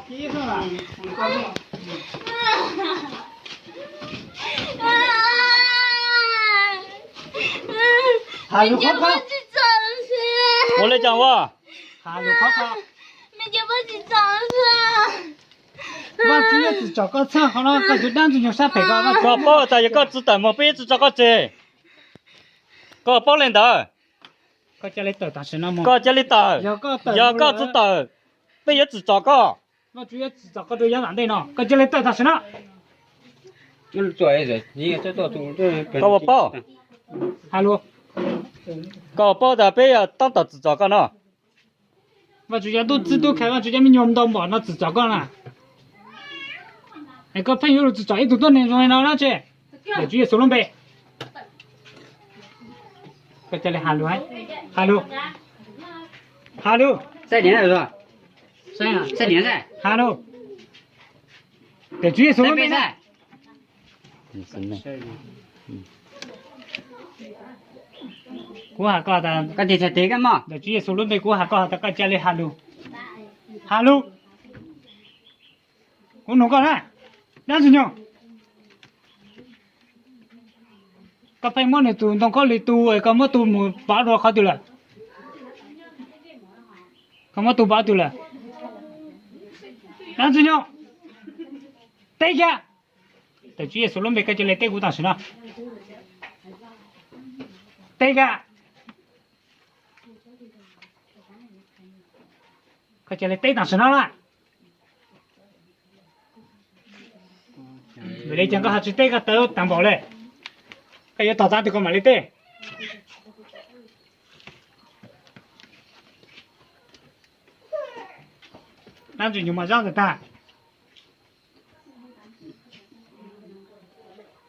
Has lus qhov qhov. Ua li cas ua? Has lus qhov qhov. Vaj Tswv yuav tsim txom koj txheej qhov no, koj tus dab ntxwg nyoog sab phem ko. Koj paub tas yog koj tsis tawm mus peb yuav tsis tso koj tseg. Koj paub li ntawd. Koj cia li tawm tam sim no mus. Koj cia li tawm. Yog koj tsis tawm, peb yuav tsim txom koj. Vaj Tswv yuav tsim txom koj rau yav tom ntej no, koj cia li tawm tam sim no. Koj ua paub, koj ua paub tas peb yuav tab tom tsim txom koj no. Vaj Tswv cov tub txib tub khai, Vaj Tswv cov me nyuam ntau npaum no tsim txom koj na. Es koj pheej yuav lus tsim txom ib tug tuab neeg zoo li no dab tsi? Ntawm Tswv Yexus lub npe, koj cia li has lus, has lus, has lus, has lus. Ntawm Tswv Yexus lub npe na. Kuv has koj tas, ntawm Tswv Yexus lub npe kuv has koj tas koj cia li has lus, has lus. Kuv nug koj na, dab ntxwg nyoog, koj pheej muab nws tus ntoo khaub lig tu, koj muab tu mus pov dua qhov twg lawm? Koj muab tu pov twg lawm? Dab ntxwg nyoog, teb kiag. Ntawm Tswv Yexus lub npe koj cia li teb kuv tam sim no. Teb kiag. Koj cia li teb tam sim no na. Vim li cas koj ho tsis teb, koj tawv tag npaum li? Koj yuav tos txog twg koj mam li teb? Dab ntxwg nyoog mas zab ntawm tag.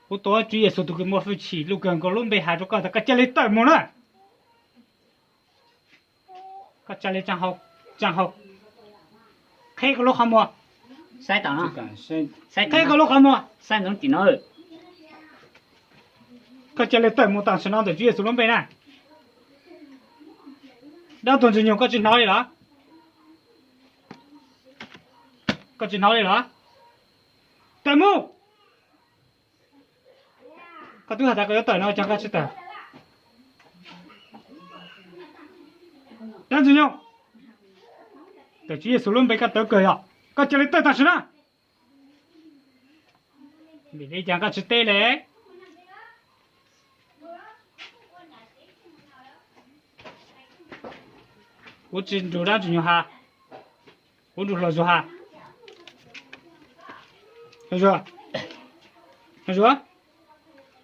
Kuv tuav Tswv Yexus tus kws muaj hwj chim lub kawg nkaus lub npe has rau koj tas koj cia li tawm mus na. Koj cia li tsaa hau, tsaa hau. Qheb koj lub qhov muag. Saib tom no. Qheb koj lub qhov muag. Saib ntsoov tim no. Koj cia li tawm mus tam sim no ntawm Tswv Yexus lub npe na. Dab tuag ntxwg nyoog, koj tsis hnov li los? Koj tsis hnov li los? Tawm mus. Koj twb has tas koj yuav tawm no, cas koj tsis tawm? Dab ntxwg nyoog, ntawm Tswv Yexus lub npe koj tawv kawg yog, koj cia li tawm tam sim na. Vim li cas koj tsis teb li? Kuv tsis nrug dab ntxwg nyoog has, kuv nrug hluas Zuag has. Hluas Zuag, hluas Zuag,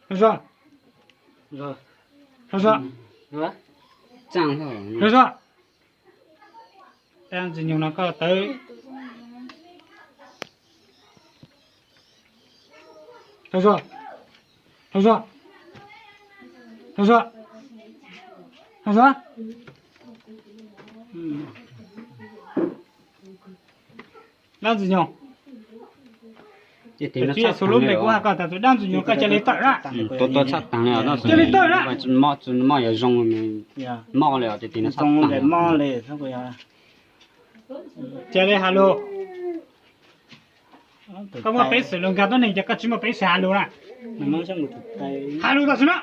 hluas Zuag, hluas Zuag, hluas Zuag. Dab ntxwg nyoog no koj tawv. Hluas Zuag, hluas Zuag, hluas Zuag, hluas Zuag. Dab ntxwg nyoog, tus Tswv Yexus lub npe kuv has koj tas tus dab ntxwg nyoog koj cia li tawm na. Cia li tawm na. Mob, mob yuav zoo, mob li os, cia li has lus. Koj muaj peev xwm lug nkag tuab neeg ces koj tsis muaj peev xwm has lus na. Has lus tam sim no.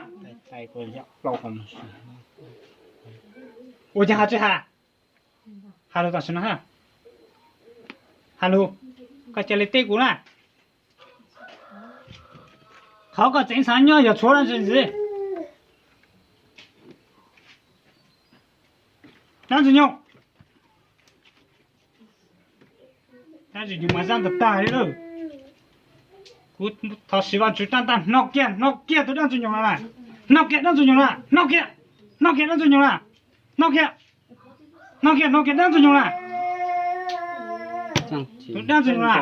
Ua cas ho tsis has? Has lus tam sim no. Has lus, koj cia li teb kuv na. Qhov koj tseev xav nyob yog tshuav dab tsi ntxiv? Dab ntxwg nyoog, dab ntxwg nyoog mas zab ntawm tag li lawm. Kuv thov siv Vajtswv rab ntaj hno kiag, hno kiag tus dab ntxwg nyoog no na. Hno kiag dab ntxwg nyoog na, hno kiag, hno kiag dab ntxwg nyoog na, hno kiag, hno kiag, hno kiag dab ntxwg nyoog na. Tus dab ntxwg nyoog na.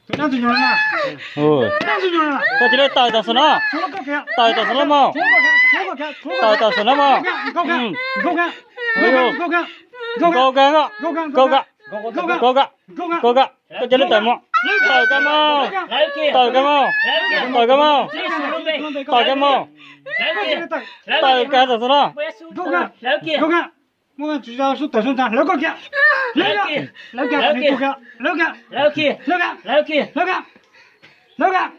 Tus dab ntxwg nyoog na. Dab ntxwg nyoog na. Koj cia li tawm tam sim no. Tawm tam sim no mog. Tawm tam sim no mog. Nkaug kawg, nkaug kawg, nkaug kawg, nkaug kawg, nkaug kawg, nkaug kawg. Koj cia li tawm mus. Tawm koj mus. Tawm koj mus. Tawm koj mus. Tawm koj mus. Tawm koj tawm xwb no. Muaj tus tawm xwb ntag, hlawv koj kiag. Hlawv kiag, hlawv kiag, hlawv kiag, hlawv kiag, hlawv kiag, hlawv kiag.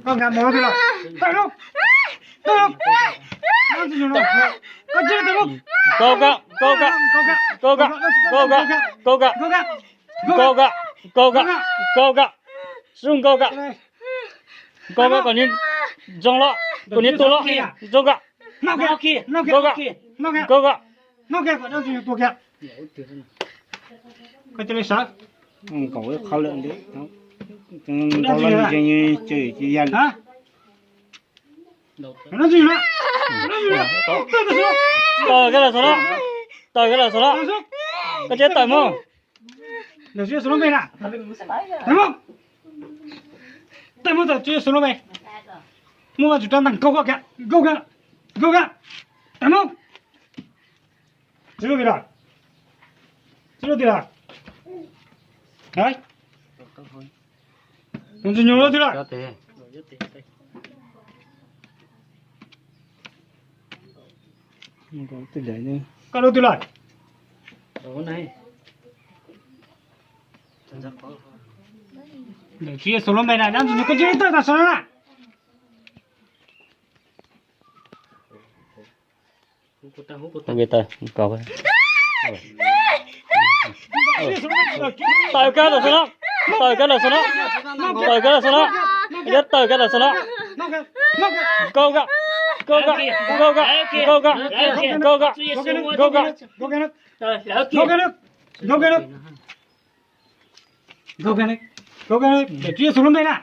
Koj nkag mus no, tawm lauj, tawm lauj. Koj cia li tawm lauj. Kaug koj, kaug koj, kaug koj, kaug koj, kaug koj, kaug koj, kaug koj, kaug koj, zoo nkaug koj, nkaug koj kom nws zoo los, kom nws tu los, zoo koj, nkaug koj, nkaug koj. Koj cia li sawv. Nkaus ib qho lawm nti, nkaus los ntshe ces yog li. Tawm koj los xwb no, tawm koj los xwb no, koj cia li tawm mus. Tawm mus, tawm mus, tawm tsis xwb no me. Muaj vaj tsum rab ntaj nkaug koj kiag, nkaug koj, nkaug koj. Tawm mus. Tsis lub ti lawm, tsis lub ti lawm. Ntxwg nyoog lub ti lawm. Koj lub ti lawm. Ntawm tsis xus lub npe na, dab ntxwg nyoog koj cia li tawm tam sim no na. Tawm koj tam sim no, tawm koj tam sim no, tawm koj tam sim no, yog tawm koj tam sim no. Nkaug koj, nkaug koj, nkaug koj, nkaug koj, nkaug koj, nkaug koj. Nkaug koj, nkaug koj, tsis xus lub npe na.